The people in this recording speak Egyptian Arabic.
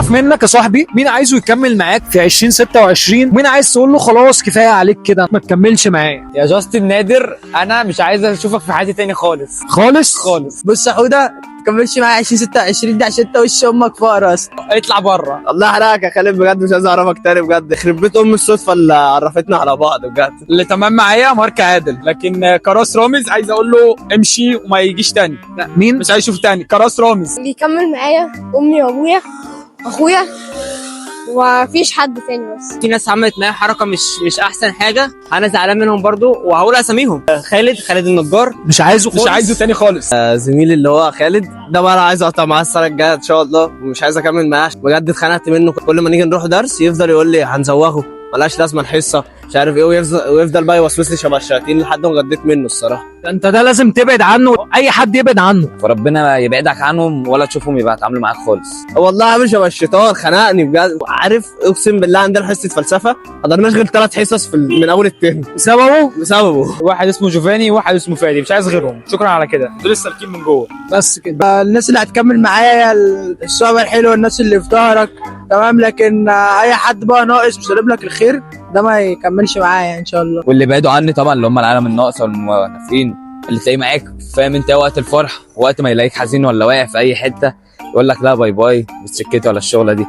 اعرف منك يا صاحبي مين عايزه يكمل معاك في 2026، مين عايز تقول له خلاص كفاية عليك كده ما تكملش معايا؟ يا جاستن نادر، انا مش عايز اشوفك في حياتي تاني خالص. خالص خالص. بص يا حوده، ما تكملش معايا 2026 دي عشان انت وش امك فقر اصلا. اطلع بره. الله يحرقك يا خالد، بجد مش عايز اعرفك تاني بجد، يخرب بيت ام الصدفة اللي عرفتنا على بعض بجد. اللي تمام معايا مارك عادل، لكن كراس رامز عايز اقول له امشي وما يجيش تاني. لا مين؟ مش عايز اشوفه تاني كراس رامز. اللي يكمل معايا امي وابويا اخويا ومفيش حد تاني بس. في ناس عملت معايا حركة مش احسن حاجه، انا زعلان منهم برضو وهقول اساميهم. خالد النجار. مش عايزه خالص. مش عايزه تاني خالص. زميلي اللي هو خالد ده بقى انا عايز اقطع معاه السنة الجاية ان شاء الله، ومش عايز اكمل معاه بجد، اتخنقت منه. كل ما نيجي نروح درس يفضل يقول لي هنزوغه، ملهاش لازمه الحصة، مش عارف ايه، ويفضل بقى يوسوس لي شبه الشياطين لحد ما غديت منه الصراحة. ده انت ده لازم تبعد عنه، اي حد يبعد عنه. فربنا يبعدك عنهم ولا تشوفهم يبقى يتعاملوا معاك خالص. والله عامل شبه الشيطان، خنقني بجد. عارف اقسم بالله عندنا حصة فلسفة ما حضرناش غير 3 حصص من اول الترم بسببه. بسببه. واحد اسمه جوفاني وواحد اسمه فادي، مش عايز غيرهم. شكرا على كده، دول السالكين من جوه بس كده. الناس اللي هتكمل معايا الصحبة الحلوة، الناس اللي في ظهرك تمام، لكن اي حد بقى ناقص مش سالب لك الخير ده ما يكملش معايا ان شاء الله. واللي بعدوا عني طبعا اللي هم العالم الناقصة والمنافقين، اللي تلاقيه معاك فاهم انت وقت الفرح، وقت ما يلاقيك حزين ولا واقع في اي حتة يقول لك لا bye bye بالسكت ولا الشغلة دي.